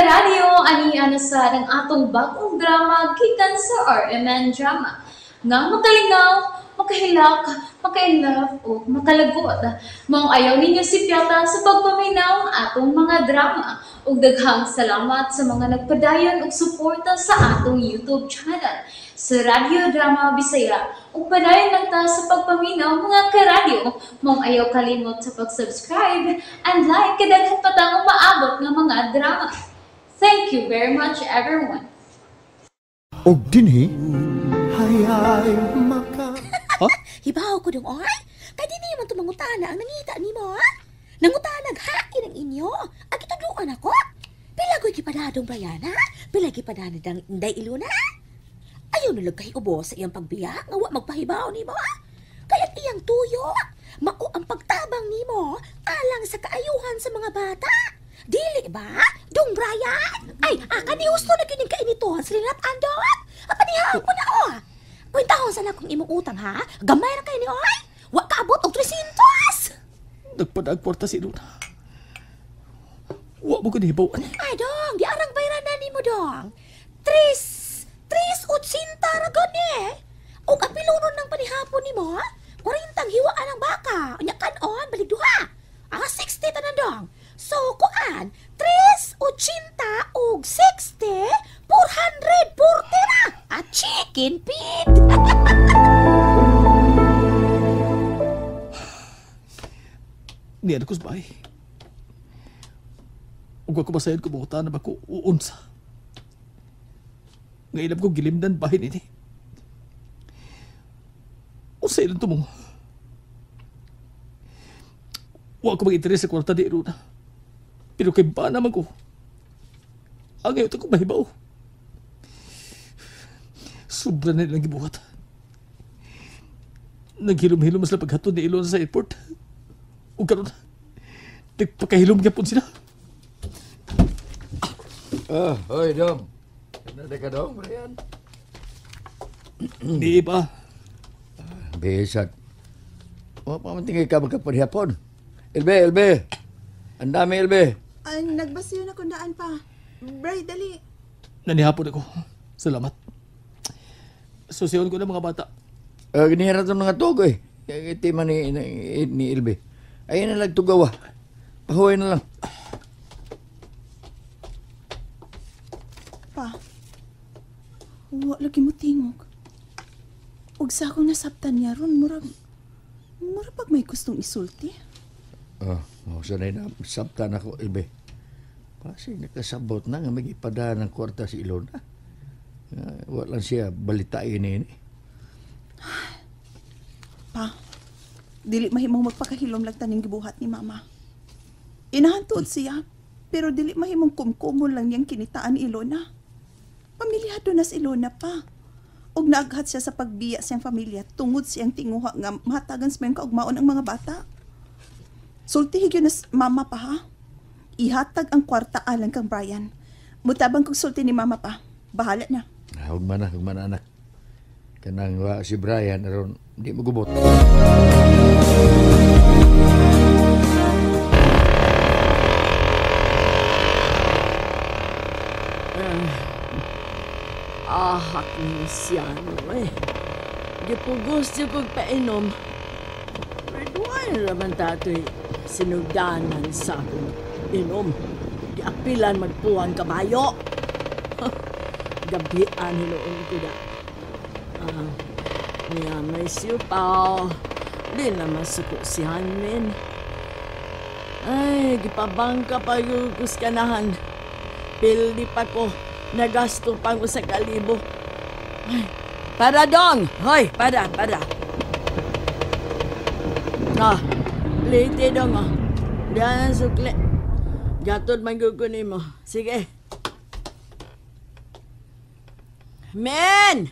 karadyo, ani na sad ang atong bag-ong drama gikan sa RMN Drama. Nga makalingaw, makahilak, maka-inlove o makalagot. Maong ayaw ninyo sipyata sa pagpaminaw ang atong mga drama. Ug daghang salamat sa mga nagpadayon og suporta sa atong YouTube channel sa Radyo Drama Bisaya. Ug padayon lang ta sa pagpaminaw, mga karadyo. Maong ayaw kalimot sa pag-subscribe and like kay daghan pa tang umaabot nga mga drama. Thank you very much, everyone. Og dinhi Hayay maka Hibaw ko dong, oy. Kay di man tumangutana ang nangita nimo, ha? Nangutana hain ang inyo. Ang gitudloan ako. Pila ko'y gipadadong Brian, ha? Pila gipadadong dang Inday Iluna? Ayaw nalag kay ubo sa iyang pagbiya nga wa magpahibaw nimo, ha? Kaya't iyang tuyo. Mao ang pagtabang nimo alang sa kaayuhan sa mga bata. Dili ba? Dong Brian? Ay, aka ni husto na kining kainituhan sa linat andot. Apanihapon na, oh. Kwentahon sana kung imong utang, ha? Gamay ra kay ni, oy. Wa kaabot og 300. Nagpadag kwarta si Luna. Wa mo ganibawan. Ay, dong, di arang bayran na nimo, dong. Tres utsinta ra gani eh. Og apilonon ng panihapon nimo, ha? 40 hiwaan ang baka. Unya kanon, balik duha. Ah, 60 tanan, dong. So, kuan, 3.80 og 60, 440 ra. Ah, chicken feed. Niya ko sa bahay. Ug ako masayod ko mangutan na ba ko uunsa. Nga ilam ko gilimdan bahin ini. Unsa ilang tumong? Wa ko mag-interes sa kwarta di Runa. Pero kay ba naman ko? Ang ayaw ko mahibaw. Sobra na nilang gibuhat. Naghilom-hilom sila paghatod ni Ilona sa airport. Ug karon, nagpakahilom gyapon sila. Ah, hoy, Dong. Ano ka, Dong, Brian? Di ba? Bisag. Wa pa man tingay ka magkaparihapon. Elbe, Elbe. Ang dami, Elbe. Ay, nagbasiyo na kundaan pa. Bray, dali. Nanihapon ako. Salamat. Susiyon ko na mga bata. Ginihira itong mga tugo eh. Itima ni Elbe. Ayun na lang tugawa. Pahuway na lang. Pa, wa lagi mo tingog. Ug sa akong nasabtan niya ron, murag pag may gustong isulti. Oh, sanay na sabtan ako, Elbe. Kasi nakasabot na nga magipadaan ng kwarta si Ilona. Wala lang siya balitain ini. Pa, dili mahimong magpakahilom lang taning gibuhat ni Mama. Inahantuod siya, pero dili mahimong kumkumon lang niyang kinitaan ni Ilona. Pamilyado na si Ilona pa. Og naaghat siya sa pagbiya siyang pamilya tungod siyang tinguha nga mahatagan sa mayong kaugmaon ang mga bata. Sulti higyo na Mama pa, ha? Ihatag ang kwarta alang kang Brian. Mutabang kog sulti ni Mama pa. Bahala na. Huwag man na, anak. Kanang wa si Brian aron di magubot. Ahak ni siyano eh. Gipugos siya kog painom. Red wine raman tatoy sinugdanan sa akong inom. Giapilan magpuan kabayo. Gabian hinuon ko da. Niya may siupaw. Di na masuko si Hanmin. Ay, gipabangka pa yung kuskanahan. Pildi pa ko. Nagasto pa ko sa kalibo. Ay, para dong! Hoy, para. Ah, late dong, oh. Diyan ang sukli. Gatod man kukunin mo. Sige. Men!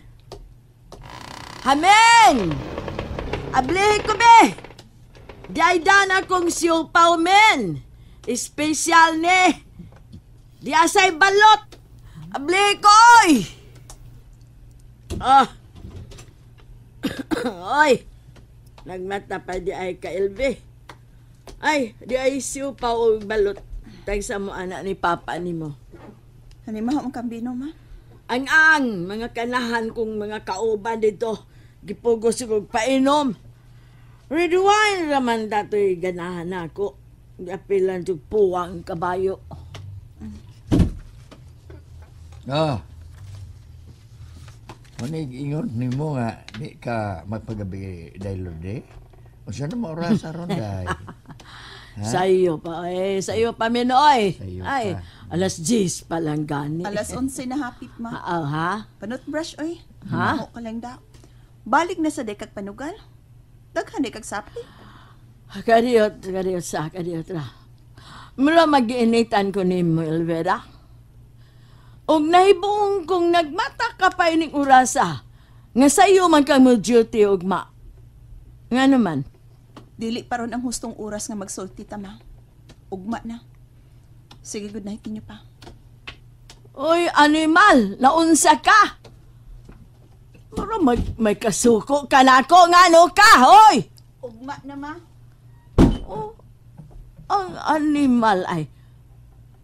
Hamen! Ablihi ko be! Diaydan akong siupaw, men! Espesyal ni! Di asay balot! Ablihi ko, oy! Ah! Oy! Nagmata pa di ay ka, Elbe. Ay, di ay siupaw o balot. Tagsa mo, anak ni Papa ni mo. Ano maho ang kambino, ma? Ang mga kanahan kong mga kauban dito. Gipugos kong painom. Red wine raman dato'y ganahan ako. Gapilan to'y puwang kabayo. Ah. Manig ingon nimo nga di ka magpagabi dahil Lorde. Unsa na maoras aron day? Sa iyo pa eh, sa iyo pa minoy. Ay, pa. alas 10 pa lang gani. Alas 11 na hapit, ma. Ha? Panot brush oy. Ha? Ako ka lang daw. Balik na sa dekag panugal. Daghan dekag sapli. Kadiyot, kadiyot sa, kadiyot ra. Mura magiinitan ko nimo, Elvira. Og nahibuong kong nagmata ka pa ining orasa, nga sa iyo man kang mo duty ugma. Nga naman? Dili pa ron ang hustong oras nga magsulti ta, ma. Ugma na. Sige, good night ninyo pa. Oy, animal, naunsa ka? Mura may kasuko ka na ako, nga ano ka, oy! Ugma na, ma. Oh, ang animal ay,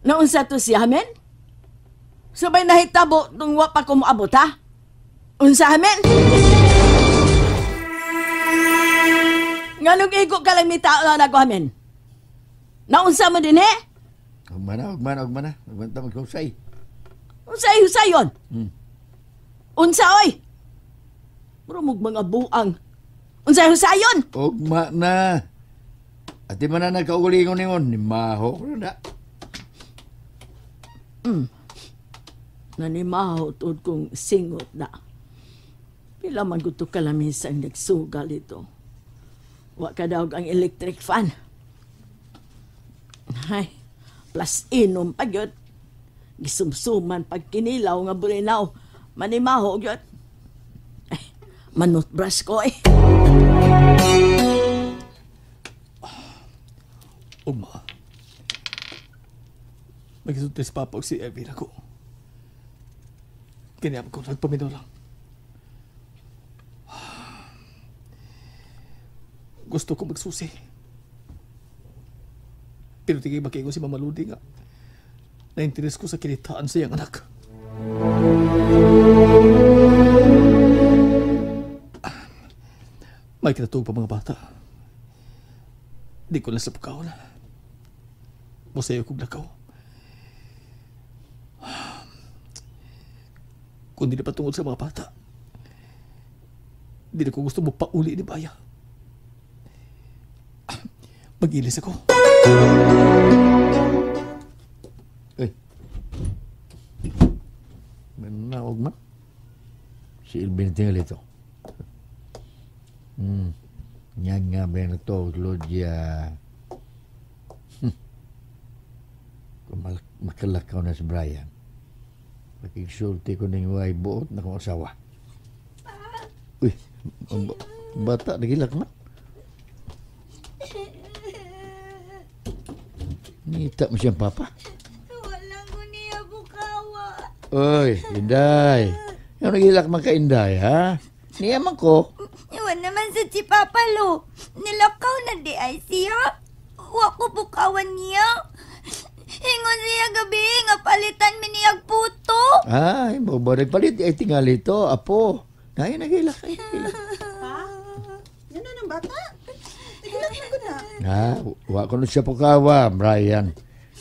naunsa to si Amen? Sabay nahitabo tung wa pa ko moabot, ha? Unsa, Amen? Nganong igo ka lang ni tao na nako, Amen? Naunsa mo din, eh? Ugma na, ugma na, ugma na. Ugma na magkusay. Unsa unsa yon? Unsa, oy? Murag mga buang. Unsa unsa yon? Ugma na. Ati man na nagkaugalingon ningon, ni maho ko na. Nanimaho tuod kong singot na. Pila man gusto kalamisang nagsugal ito. Wa ka daw ang electric fan. Ay, plus inom pa gyud. Gisumsuman pag kinilaw nga bulinaw. Manimaho gyud. Ay, manutbrush ko eh. Ugma. May gisulti sa papa og si Evie ako. Kanya ko nagpaminaw lang. Gusto ko magsusi. Pero tigay makigo si Mama Ludi nga. Na-interes ko sa kinitaan sa iyang anak. May kinatug pa mga bata. Di ko na sa pukaw na. Musayo kong lakaw. Kung di na patungod sa mga bata, di na ko gusto mo pauli ni Baya. Mag-ilis ako. Uy. Manaog man. Si Ilvin tingal ito. Nga nga ba na to, Claudia. Kung makalakaw na si Brian, pakigsulti ko ng way buot na kong asawa. Uy, ang bata, nagilak man. Nita mo siyang papa. Walang ko niya bukawa. Uy, Inday. Yung nagilak man ka, Inday, ha? Niya man ko. Iwan naman sa si Papa Lo. Nilakaw na di ay siya. Wa ko bukawan niya. Ingon siya gabi nga palitan mi niyag puto. Ay, mo ba nagpalit? Ay, tingali to, apo. Nay, nagilak. Ay, nagilak. Pa? Yan na ng bata. Nagilak na ko na. Ha? Wa ko na siya pukawa, Brian.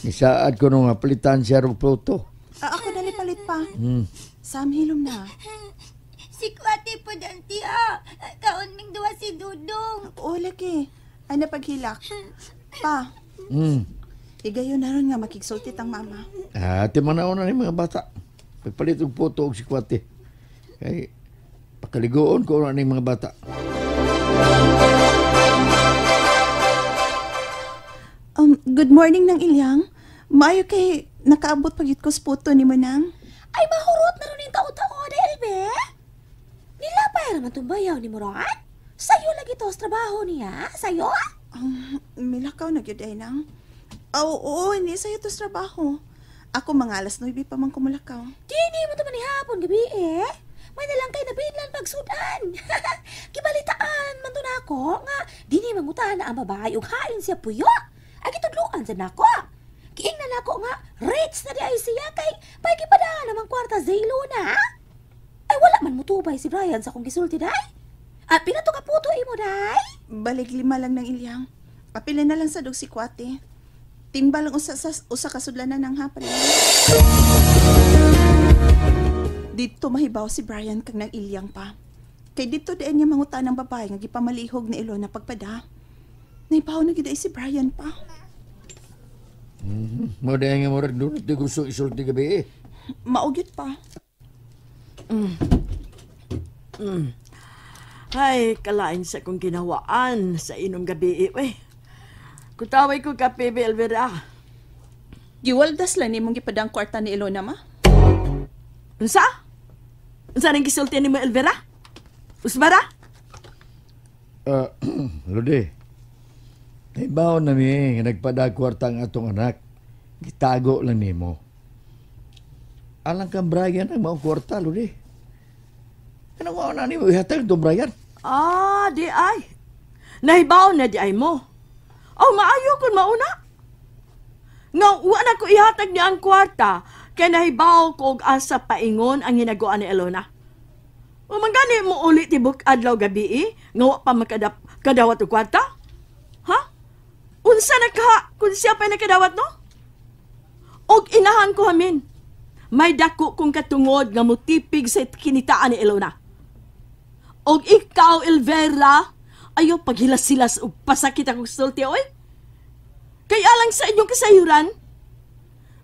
Nisaad ko nung palitan siya rong puto. Ah, ako dali palit pa. Sam, hilom na. Si Kwate po danti ha. Kaon ming duwa si Dudong. Oo, lagi. Ay, napaghilak. Pa. Igayon na ron nga makigsultit ang mama. Ah, ti manaon na ni mga bata. Pagpalit og puto og si Kwate. Kay pakaligoon ko na ni mga bata. Good morning nang Ilyang. Maayo kay nakaabot pagyud ko sa puto ni mo nang. Ay, mahurot na ron yung taon-taon, Elbe. Nilapay raman itong bayaw ni Murat. Sa'yo lagi to sa trabaho niya. Sa'yo? Milakaw na gyud ay nang. Oo, oo, hindi sa'yo to sa trabaho. Ako mga alas 9 pa man kumulakaw. Dini mo to manihapon gabi eh. May nalang kay nabinlan pagsudan. Kibalitaan man to na ako nga dini mangutan na ang babae ug hain siya puyo. Ay gitudloan sa nako. Giingnan ako nga rich na di ay siya kay pay gipadaan namang kwarta sa Ilona. Ay wala man mutubay si Brian sa akong gisulti day. Ah, pila to ka puto imo day? Balik 5 lang ng ilyang. Apila na lang sa dog si Kwate. Timba lang usa sa usa ka sudlanan ng hapal. Dito mahibaw si Brian kag nang ilyang pa. Kay dito diyan niya mangutan ng babae nga gipamalihog ni Ilona pagpada. Nahibaw na gid ay si Brian pa. Mo dahil nga murag dunot di gusto isulti gabi eh. Maugyot pa. Ay, kalain sa kong ginawaan sa inom gabi eh. Kutaway ko kape, Elvira. Giwaldas lang nimong gipadang kwarta ni Ilona, ma. Unsa? Unsa nang gisulti nimo, Elvira? Usbara? Lodi, naibaw na mi nga nagpadag kwarta ang atong anak. Gitago lang nimo. Alang kang Brian ang maong kwarta, Lodi. Ano mo na nimo ihatag to Brian? Ah, di ay. Nahibaw na di ay mo. Oh, maayo kun mauna. Nga wa na ko ihatag niya ang kwarta kay nahibaw ko og asa paingon ang hinaguan ni Elona. O man gani mo uli tibok adlaw gabi eh, nga wa pa makadawat og kwarta? Ha? Unsa na ka kun siya pa nakadawat no? Og inahan ko hamin. May dako kong katungod nga mutipig sa kinitaan ni Elona. Og ikaw, Elvera, ayaw paghilas-hilas og pasakit akong sulti, oy. Kay alang sa inyong kasayuran,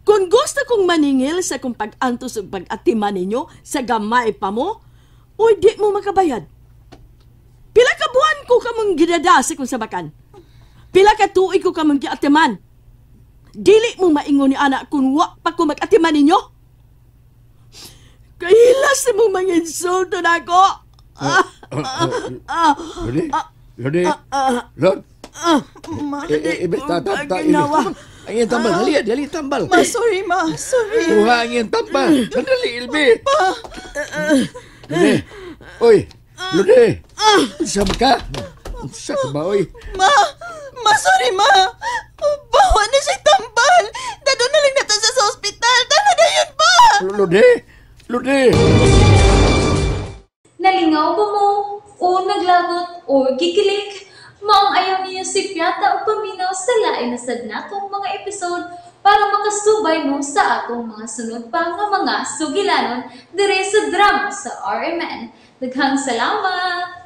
kung gusto kong maningil sa kong pag-antos ug pag-atiman ninyo sa gamay pa mo, oy, di mo makabayad. Pila ka buwan ko kamong gidada sa kong sabakan. Pila ka tuig ko kamong giatiman. Dili mo maingon ni anak kung wa pa ko mag-atiman ninyo. Kahilas na mong mga insulto na ako. Lodi, Lodi, Lord. Ma, Ginawa. Ang iyang tambal, dali, dali tambal. Ma, sorry ma, sorry. Kuha ang iyang tambal. Sandali, Ilbi. Lodi, oy, Lodi. Unsa ka? Unsa ka ba, oy? Ma, ma, sorry ma. Bawa na siya tambal. Dado na lang nato sa ospital. Tama na yun pa. Lodi, Lodi. Nalingaw ba mo? O naglagot o gikilig? Maong ayaw niyo si Piata o paminaw sa lain na sad natong mga episode para makasubay mo sa atong mga sunod pa nga mga sugilanon dire sa drama sa RMN. Daghang salamat!